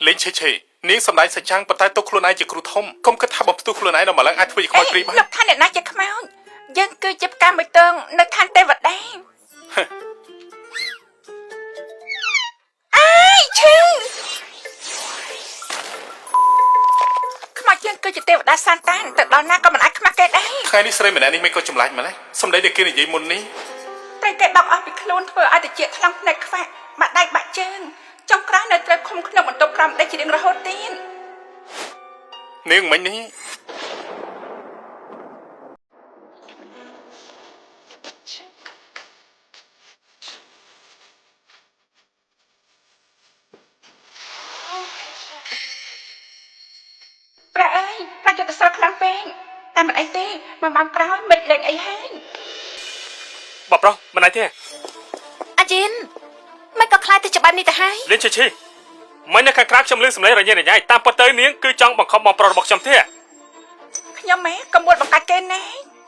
លេងឆេឆេនាងសំដែងសច្ចាំងប៉ុន្តែទុកខ្លួនឯងជាគ្រូធំកុំគិតថាបំផ្ទុះខ្លួនឯងដល់ម្ល៉េះអាចធ្វើជាខ្មោចព្រាយបាន លោកថាអ្នកណាជាខ្មោចយើងគឺជាផ្កាមួយទងនៅឋានទេវតាអើយឈឺខ្មោចយើងគឺជាទេវតាសានតានទៅដល់ណាក៏មិនអាចខ្មាស់គេដែរ ថ្ងៃនេះស្រីម្នាក់នេះមិនក៏ចម្លែកម្ល៉េះសម្ដីដែលគេនិយាយមុននេះ ត្រូវគេបោកអស់ពីខ្លួនធ្វើឲ្យតិចថ្លង់ភ្នែកខ្វាក់បាក់ដៃបាក់ជើងចុងក្រោយនៅត្រូវឃុំក្នុងបន្ទប់ក្រោមដីជារៀងរហូតទៀត នាងមិញនេះ ប្រាក់អើយប្រាក់ចិត្តសល់ខ្លាំងពេកតែមិនអីទេមួយម៉ោងក្រោយមិនលេងអីហើយ បងប្រុសមិនអីទេ អាជីនមិនក៏ខ្លាចទៅច្បាប់នេះទៅហើយ លេងឈីឈីមិននៅខាងក្រៅខ្ញុំលឺសំឡេងរញ៉េរញ៉ៃតាមពិតទៅនាងគឺចង់បង្ខំបងប្រុសរបស់ខ្ញុំទេ ខ្ញុំម៉ែកុំមួលបង្កាច់គេណែ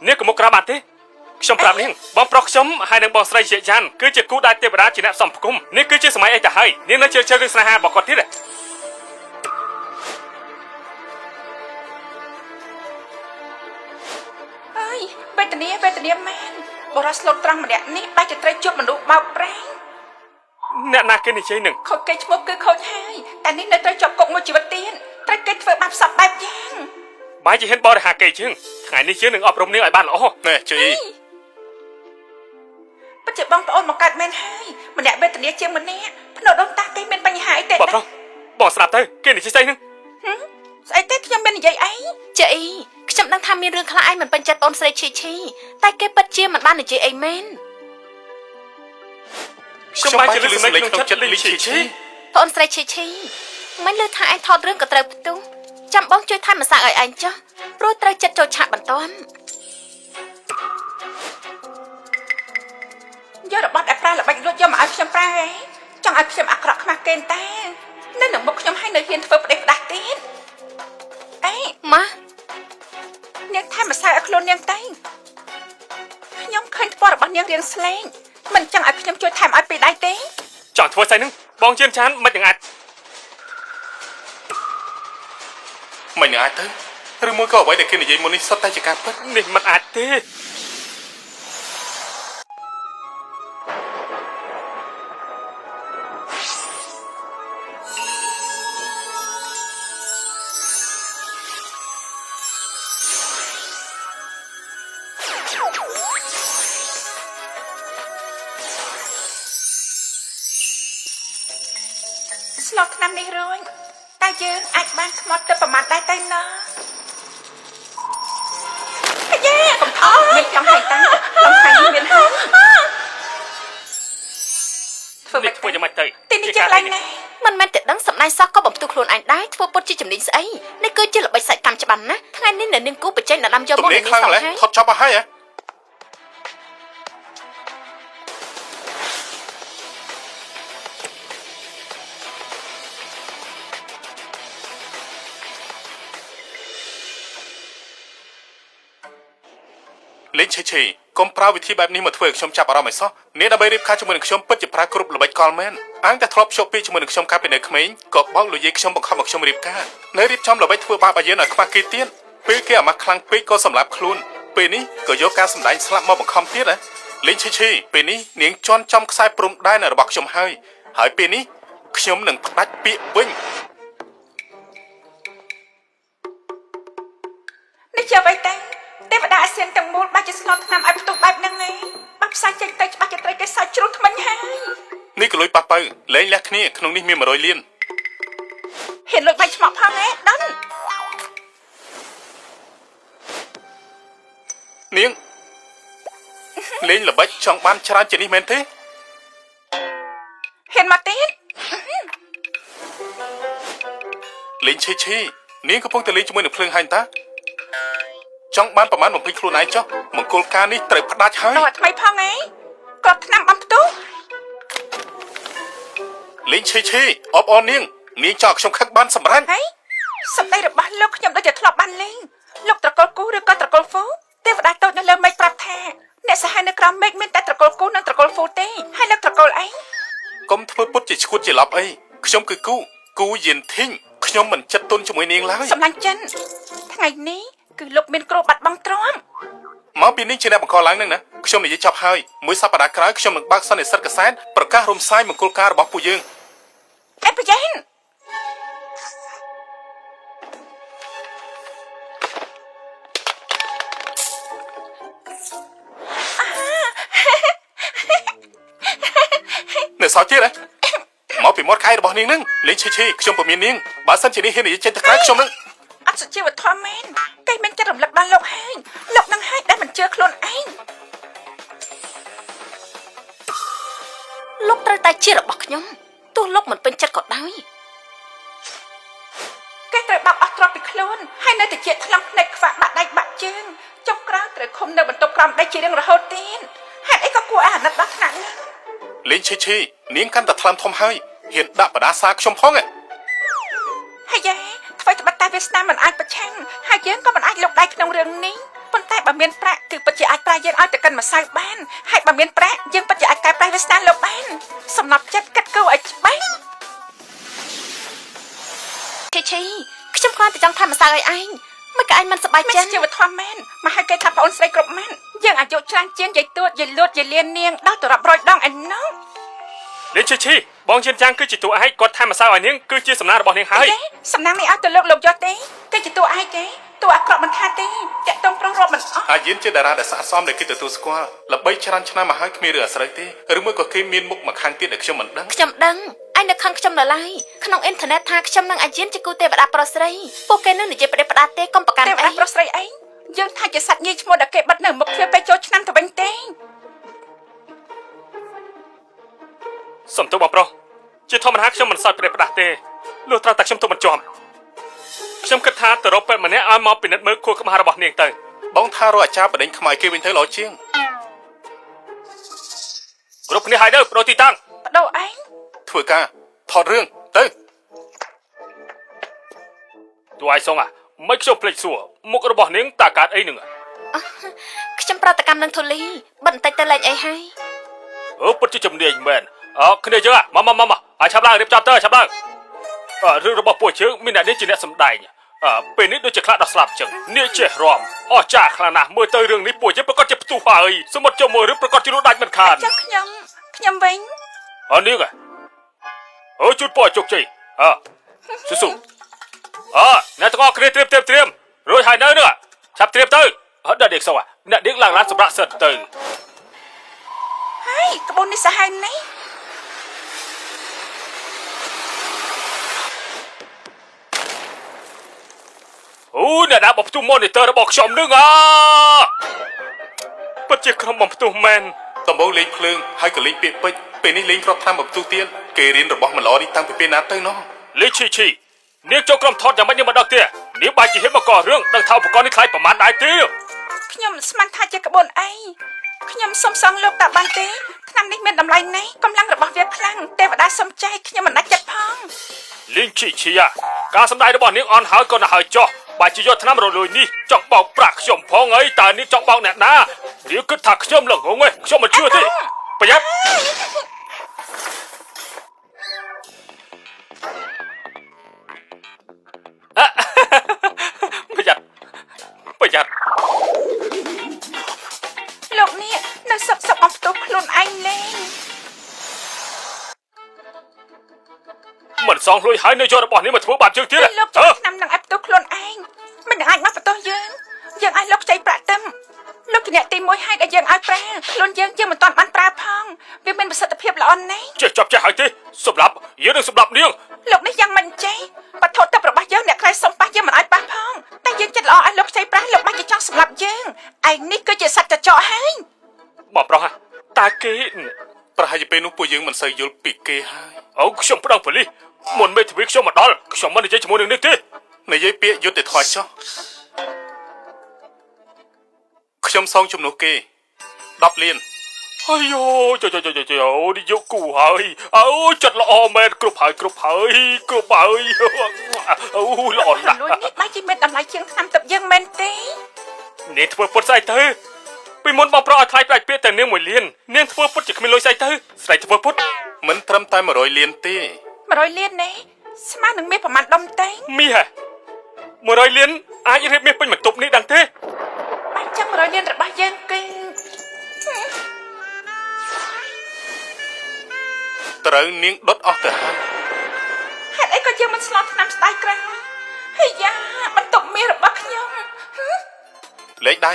នាងកុំមកក្រៅបានទេខ្ញុំប្រាប់នាងបងប្រុសខ្ញុំហើយនិងបងស្រីជាយ៉ាន់គឺជាគូដែលទេវតាជាអ្នកសំផ្គុំនេះគឺជាសម័យអីទៅហើយនាងនៅជឿជឿរឿងស្នេហារបស់គាត់ទៀត អើយវេទនាវេទនាមែនបរិសស្លូតត្រង់ម្នាក់នេះបែរជាត្រូវជួបមនុស្សបោកប្រាស់ អ្នកណាគេនិយាយនឹង ខូចគេឈ្មោះគឺខូចហើយតែនេះនៅត្រូវជាប់គុកមួយជីវិតទៀតត្រូវគេធ្វើបាបសពបែបយ៉ាង បាយជាហ៊ានបរិហាគេជាងថ្ងៃនេះយើងនឹងអប់រំនាងឲ្យបានល្អ ណែជួយ ពិតជាបងប្អូនមកកើតមែនហើយម្នាក់វេទនាជាងម្នាក់ភ្នោដូនតាគេមានបញ្ហាអីទេ បងប្រុសបងស្ដាប់ទៅគេនិយាយស្អីនឹង ស្អីទេខ្ញុំមាននិយាយអី ចេអីខ្ញុំដឹងថាមានរឿងខ្លះឯងមិនពេញចិត្តបងស្រីឈីឈីតែគេពិតជាមិនបាននិយាយអីមែន ខ្ញុំបាយជាលឺសំឡេងក្នុងចិត្តលីងឈីឈី បងស្រីឈីឈីមិនលើថាឯងថតរឿងក៏ត្រូវផ្ទុះចាំបងជួយថែមម្សៅឲ្យឯងចុះព្រោះត្រូវចិត្តចូលឆាកបន្ទាន់ យករបស់ដែលប្រើល្បិចលួចយកមកឲ្យខ្ញុំប្រើហ៎ចង់ឲ្យខ្ញុំអាក្រក់ខ្មាស់គេតែនៅនឹងមុខខ្ញុំឲ្យនៅហ៊ានធ្វើផ្ដេសផ្ដាស់ទៀតអេ ម៉ា នាងថែមម្សៅឲ្យខ្លួននាងទៅខ្ញុំឃើញថ្ពាល់របស់នាងរៀងស្លេងមិនចង់ឲ្យខ្ញុំជួយថែមឲ្យពីដៃទេ ចង់ធ្វើស្អីនឹងបងជឿនចានមិននឹងអាច មិននឹងអាចទៅឬមួយក៏អ្វីដែលគេនិយាយមុននេះសុទ្ធតែជាការពិត នេះមិនអាចទេ ស្លថ្នាំនេះរួចតែយើងអាចបានខ្មត់ទៅប្រមាណដែរទៅណោះអាយ៉ាកុំថោមិនចង់ឲ្យតាឡំថ្ងៃនេះមានហើយធ្វើ នេះ មិន ធ្វើយ៉ាងម៉េចទៅ ទីនេះជាកន្លែងណា មិនមែនតែដឹងសម្ដែងសោះក៏បំផ្ទុះខ្លួនឯងដែរធ្វើពុតជាជំនាញស្អីនេះគឺជាល្បិចសាច់កម្មច្បាស់ណាស់ថ្ងៃនេះនៅនាងគូបញ្ចេញដណ្ដើមយក ទំ មក នាងខ្លាំងម្ល៉េះ នាងសោះហើយ ថត់ចប់អស់ហើយហ៎លេងឆេឆេកុំប្រើវិធីបែបនេះមកធ្វើឲ្យខ្ញុំចាប់អារម្មណ៍ឲ្យសោះនេះដើម្បីរៀបការជាមួយនឹងខ្ញុំពិតជាប្រើគ្រប់ល្បិចកលមែនអាងតែធ្លាប់ភ្ជាប់ពាក្យជាមួយនឹងខ្ញុំកាលពីនៅក្មេងក៏បោកលុយយាយខ្ញុំបង្ខំឲ្យខ្ញុំរៀបការនៅរៀបចំល្បិចធ្វើបាបឲ្យយើងឲ្យខ្មាស់គេទៀតពេលគេអាម៉ាស់ខ្លាំងពេកក៏សម្លាប់ខ្លួនពេលនេះក៏យកការសម្ដែងស្លាប់មកបង្ខំទៀតណាលេងឆេឆេពេលនេះនាងជន់ចំខ្សែព្រំដែនរបស់ខ្ញុំហើយហើយពេលនេះខ្ញុំនឹងផ្ដាច់ពាក្យវិញ នេះជាអ្វីទៅទេវតាអាស៊ានទាំងមូលបាច់ជាស្លថ្នាំឲ្យផ្ទុះបែបហ្នឹងឯងបាក់ផ្សាយចេញទៅច្បាស់ជាត្រូវគេសើចជ្រុះថ្មិញហើយ នេះក៏លុយប៉ះពៅលែងលះគ្នាក្នុងនេះមាន100លាន ហ៊ានលួចបាច់ឆ្មក់ផងឯងដុន នាងលេងល្បិចចង់បានច្រើនជាងនេះមែនទេ ហ៊ានមកទៀត លេងឆេឆេនាងកំពុងតែលេងជាមួយនឹងភ្លើងហើយតាចង់បានប្រមាណបំពេញខ្លួនឯងចុះមង្គលការនេះត្រូវផ្ដាច់ហើយ ដល់ថ្មីផងឯងក្របថ្នាំបំផ្ទុះ លេងឆេឆេអបអរនាងនាងចង់ឲ្យខ្ញុំខឹកបានសម្រាប់ ហើយសម្ដីរបស់លោកខ្ញុំដូចជាធ្លាប់បានលេងលោកត្រកូលគូឬក៏ត្រកូលហ្វូទេវតាតូចនៅលើមេឃប្រាប់ថាអ្នកសាហាវនៅក្រោមមេឃមានតែត្រកូលគូនិងត្រកូលហ្វូទេហើយលោកត្រកូលអី កុំធ្វើពុតជាឈួតជាឡប់អីខ្ញុំគឺគូ គូយិនធីងខ្ញុំមិនចិត្តទន់ជាមួយនាងឡើយ សម្លាញ់ចិនថ្ងៃនេះគឺលោកមានគ្រោះបាត់បង់ទ្រព្យ មកពីនេះជាអ្នកបង្កឡើងនឹងណាខ្ញុំនិយាយចប់ហើយមួយសប្តាហ៍ក្រោយខ្ញុំនឹងបើកសន្និសីទកាសែតប្រកាសរំសាយមង្គលការរបស់ពួកយើង អេប្រយ៉ែន នៅសល់ទៀតហ៎មកពីមាត់ខៃរបស់នាងនឹងលេងឈីឈីខ្ញុំពមៀននាងបើសិនជានេះហ៊ាននិយាយចេញទៅក្រៅខ្ញុំនឹង អត់សុជីវធម៌មែនគេមានចិត្តរំលឹកដល់លោកហើយលោកនឹងហើយដែលមិនជឿខ្លួនឯង លោកត្រូវតែជារបស់ខ្ញុំទោះលោកមិនពេញចិត្តក៏ដោយ គេត្រូវបាក់អស់ទ្រព្យពីខ្លួនហើយនៅតែជាថ្លង់ភ្នែកខ្វាក់បាក់ដៃបាក់ជើងចុងក្រោយត្រូវឃុំនៅបន្ទប់ក្រោមដីជារៀងរហូតទៀតហេតុអីក៏គួរឲ្យអាណិតដល់ថ្នាក់នេះ លេងឈីឈីនាងកាន់តែថ្លើមធំហើយហ៊ានដាក់បដាសាខ្ញុំផងហ៎ ហើយយ៉ែធ្វើត្បិតតែវាសនាមិនអាចប្រឆាំងហើយយើងក៏មិនអាចលុកដៃក្នុងរឿងនេះប៉ុន្តែបើមានប្រាក់គឺពិតជាអាចប្រើយើងឲ្យទៅកិនម្សៅបានហើយបើមានប្រាក់យើងពិតជាអាចកែប្រែវាសនាលោកបានសំណប់ចិត្តគិតគូរឲ្យច្បាស់ ឈីឈីខ្ញុំគ្រាន់តែចង់ថែមម្សៅឲ្យឯងមិនក៏ឯងមិនសប្បាយចិត្ត មានជីវធម៌មែនមកឲ្យគេថាប្អូនស្រីគ្រប់ម៉ាត់យើងអាយុច្រើនជាងយាយទួតយាយលួតយាយលៀននាងដល់ទៅរាប់រយដងឯណោះ លៀនឈីឈីបងជៀនចាំងគឺជាតួឯកគាត់ថែមម្សៅឲ្យនាងគឺជាសំណាងរបស់នាងហើយ ទេសំណាងនេះឲ្យទៅលោកលោកយកទេគេជាតួឯកទេតួអាក្រក់មិនខាតទេតាក់ទងប្រុសរាប់មិនអស់ អាយៀនជាតារាដែលស្អាតសមដែលគេទទួលស្គាល់ល្បីច្រើនឆ្នាំមកហើយគ្មានរឿងអាស្រូវទេឬមួយក៏គេមានមុខមកខាងទៀតដែលខ្ញុំមិនដឹង ខ្ញុំដឹងឯងនៅខឹងខ្ញុំនៅឡើយក្នុងអ៊ីនធឺណិតថាខ្ញុំនិងអាយៀនជាគូទេវតាប្រុសស្រីពួកគេនឹងនិយាយប្រដេប្រដាទេកុំប្រកាន់អី ទេវតាប្រុសស្រីអីយើងថាជាសត្វញីឈ្មោះដែលគេបិទនៅមុខទ្វារពេលចូលឆ្នាំទៅវិញទេ សំទោសបងប្រុសជាធម្មតាខ្ញុំមិនសើចប្រេះផ្ដាស់ទេលុះត្រាតែខ្ញុំទប់មិនជាប់ខ្ញុំគិតថាទៅរកពេទ្យម្នាក់ឲ្យមកពិនិត្យមើលខួរក្បាលរបស់នាងទៅ បងថារកអាចារ្យបដិញខ្មៅគេវិញទៅល្អជាង គ្រប់គ្នាហើយទៅប្ដូរទីតាំង បដូរឯង ធ្វើការថតរឿងទៅ តួឯងសុងអាមិនខ្ញុំភ្លេចសួរមុខរបស់នាងតាកើតអីនឹង ខ្ញុំប្រតិកម្មនឹងធូលីបិទបន្តិចទៅលែងអីហើយ អឺពិតជាជំនាញមែនអើគ្នាយើងមកមកមកមកឲ្យឆាប់ឡើងរៀបចំទៅឆាប់ឡើងអើរឿងរបស់ពួកយើងមានអ្នកនេះជាអ្នកសម្ដែងអើពេលនេះដូចជាខ្លះដល់ស្លាប់ចឹងនេះចេះរំអស្ចារ្យខ្លាំងណាស់មើលទៅរឿងនេះពួកយើងប្រកាសជាផ្ទុះហើយសមុទ្រចូលមើលឬប្រកាសជាលូដាច់មិនខាន ចុះខ្ញុំខ្ញុំវិញ អរនេះកអើជូតពរជោគជ័យអើស៊ូស៊ូអើអ្នកទាំងអស់គ្នាត្រៀមត្រៀមត្រៀមរួចហើយនៅនោះឆាប់ត្រៀមទៅអត់ដល់ដេកសោះអ្នកដេកឡើងឡានសម្រាប់សិតទៅ ហើយក្បួននេះសាហាវណាស់ អូអ្នកណាបំផ្ទុះ monitor របស់ខ្ញុំនឹងអពិតជាក្រុមបំផ្ទុះមែន ដំបូងលេងភ្លើងហើយក៏លេងពាក្យពេចន៍ពេលនេះលេងគ្រាប់ថ្នាំបំផ្ទុះទៀតគេរៀនរបស់មិនល្អនេះតាំងពីពេលណាទៅណោះ លីឈីឈីនាងចូលក្រុមថតយ៉ាងម៉េចនាងមិនដឹងទេនាងបែរជាហ៊ានមកករឿងដឹងថាឧបករណ៍នេះថ្លៃប្រមាណដែរទេ ខ្ញុំស្មានថាជាក្បួនអីខ្ញុំសុំសងលោកតាបានទេឆ្នាំនេះមានតម្លៃណាស់កម្លាំងរបស់វាខ្លាំងទេវតាសុំចែកខ្ញុំមិនដាច់ចិត្តផង លីងឈីឈីអាការសម្ដែងរបស់នាងអន់ហើយក៏នៅហើយចោះបែរជាយកថ្នាំរលួយនេះចង់បោកប្រាក់ខ្ញុំផងអីតើនាងចង់បោកអ្នកណានាងគិតថាខ្ញុំល្ងងឯងខ្ញុំមិនជឿទេប្រយ័ត្នអ่ะ ប្រយ័ត្នប្រយ័ត្ន លោកនេះនៅសឹកសឹកអំផ្ទុះខ្លួនឯងលេង មិនសងលុយហើយនៅយករបស់នេះមកធ្វើបាបជើងទៀត លោក អឺ ចូលឆ្នាំនឹងឲ្យផ្ទុះខ្លួនឯងមិននឹងអាចមកបន្ទោសយើងយើងឲ្យលោកខ្ចីប្រាក់ទឹមលោកជាអ្នកទី1ហើយដែលយើងឲ្យប្រើខ្លួនយើងយើងមិនទាន់បានប្រើផងវាមានប្រសិទ្ធភាពល្អណាស់ ចេះចាប់ចេះហើយទេសម្រាប់យើងនឹងសម្រាប់នាង លោកនេះយ៉ាងមិនចេះវត្ថុទឹករបស់យើងអ្នកក្រៃសុំប៉ះយើងមិនឲ្យប៉ះផងតែយើងចិត្តល្អឲ្យលោកខ្ចីប្រាក់លោកបាច់ជាចង់សម្លាប់យើងឯងនេះគឺជាសត្វចចកហើយ បងប្រុសហ่ะតើគេ ប្រហែលជាពេលនោះពួកយើងមិនសូវយល់ពីគេហើយ អូខ្ញុំប្តឹងប៉ូលីសមុនមេធាវីខ្ញុំមកដល់ខ្ញុំមិននិយាយជាមួយនឹងនេះទេ និយាយពាក្យយុត្តិធម៌ចុះខ្ញុំសងជំនួសគេ10លាន អាយយោចចចចចអូនេះយកគូហើយអូចិត្តល្អមែនគ្រប់ហើយគ្រប់ហើយគ្រប់ហើយអូល្អណាស់ លួយនេះបែរជាមានតម្លៃជាងឆ្នាំទឹកយើងមែនទេ នាងធ្វើពុតស្អីទៅពីមុនបងប្រុសឲ្យថ្លៃផ្ដាច់ពាក្យតែនាងមួយលាននាងធ្វើពុតជាគ្មានលុយស្អីទៅស្រីធ្វើពុត មិនត្រឹមតែ100លានទេ 100លាននេះ ស្មើនឹងមាសប្រមាណដុំទេ មាសហ៎100លានអាចរៀបមាសពេញបន្ទប់នេះដឹងទេ បានចឹង100លានរបស់យើងគឺ ត្រូវនាងដុតអស់ទៅហើយ ហេតុអីក៏យើងមិនស្លថ្នាំស្ដាយក្រោយហើយយ៉ាបន្ទប់មាសរបស់ខ្ញុំហឹម លេខដៃ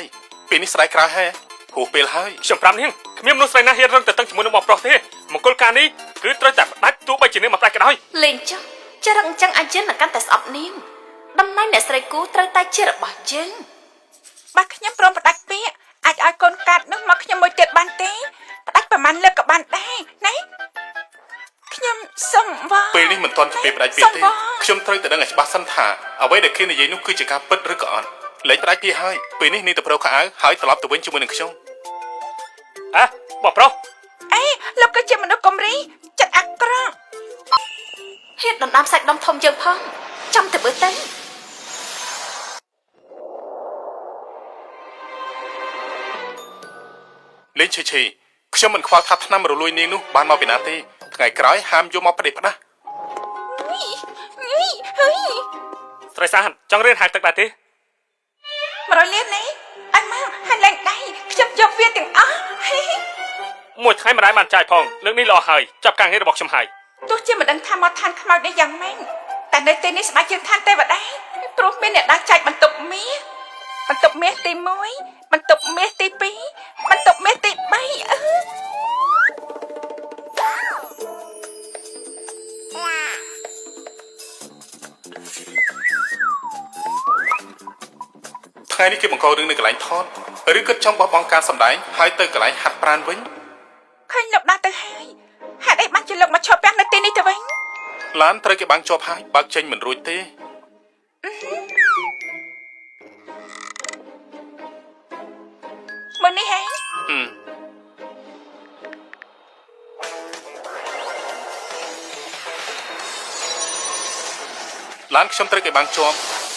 ពេលនេះស្ដាយក្រោយហេហួសពេលហើយ ខ្ញុំប្រាប់នាងគ្មានមនុស្សស្រីណាហ៊ានរឹងទៅតឹងជាមួយនឹងបងប្រុសទេមង្គលការនេះគឺត្រូវតែផ្ដាច់ទោះបីជានាងមកផ្ដាច់ក៏ដោយ លេងចុះចរិតអញ្ចឹងអាចយើងនឹងកាន់តែស្អប់នាងតំណែងអ្នកស្រីគូត្រូវតែជារបស់យើង បើខ្ញុំព្រមផ្ដាច់ពាក្យអាចឲ្យកូនកាត់នោះមកខ្ញុំមួយទៀតបានទេផ្ដាច់ប្រហែលលើកក៏បានដែរណាខ្ញុំសុំវល់ ពេលនេះមិនទាន់ជាពេលផ្ដាច់ពាក្យទេ សុំវល់ ខ្ញុំត្រូវតែដឹងឲ្យច្បាស់សិនថាអ្វីដែលគេនិយាយនោះគឺជាការពិតឬក៏អត់លេខផ្ដាច់ពាក្យហើយពេលនេះនាងទៅប្រោខោអាវហើយត្រឡប់ទៅវិញជាមួយនឹងខ្ញុំ អះបងប្រុស អេលោកគឺជាមនុស្សកំរីចិត្តអាក្រក់ ហ៊ានដណ្ដើមសាច់ដុំធំយើងផងចាំតែមើលទៅ លេងឆេឆេខ្ញុំមិនខ្វល់ថាថ្នាំរលួយនាងនោះបានមកពីណាទេថ្ងៃក្រោយហាមយកមកផ្ដេសផ្ដាស់ នេះនេះហើយ ស្រីសានចង់រៀនហែលទឹកដែរទេ 100លាននេះអញមកហើយឡើងដៃខ្ញុំយកវាទាំងអស់ហេ មួយថ្ងៃមិនដែរបានចាយផងលើកនេះល្អហើយចាប់ការងាររបស់ខ្ញុំហើយ ទោះជាមិនដឹងថាមកឋានខ្មោចនេះយ៉ាងម៉េចតែនៅទីនេះស្បែកជាងឋានទេវតាព្រោះមានអ្នកដើរចែកបន្ទប់មាសបន្ទប់មាសទី1បន្ទប់មាសទី2បន្ទប់មាសទី3អឺ ថ្ងៃនេះគេបង្ករឿងនៅកន្លែងថតឬគិតចង់បោះបង់ការសម្ដែងហើយទៅកន្លែងហាត់ប្រាណវិញ ឃើញលោកដើរទៅហើយហេតុអីបានជាលោកមកឈប់ពាំងនៅទីនេះទៅវិញ ឡានត្រូវគេបាំងជាប់ហើយបើកចេញមិនរួចទេ មើលនេះហេ ហឹមឡានខ្ញុំត្រូវគេបាំងជាប់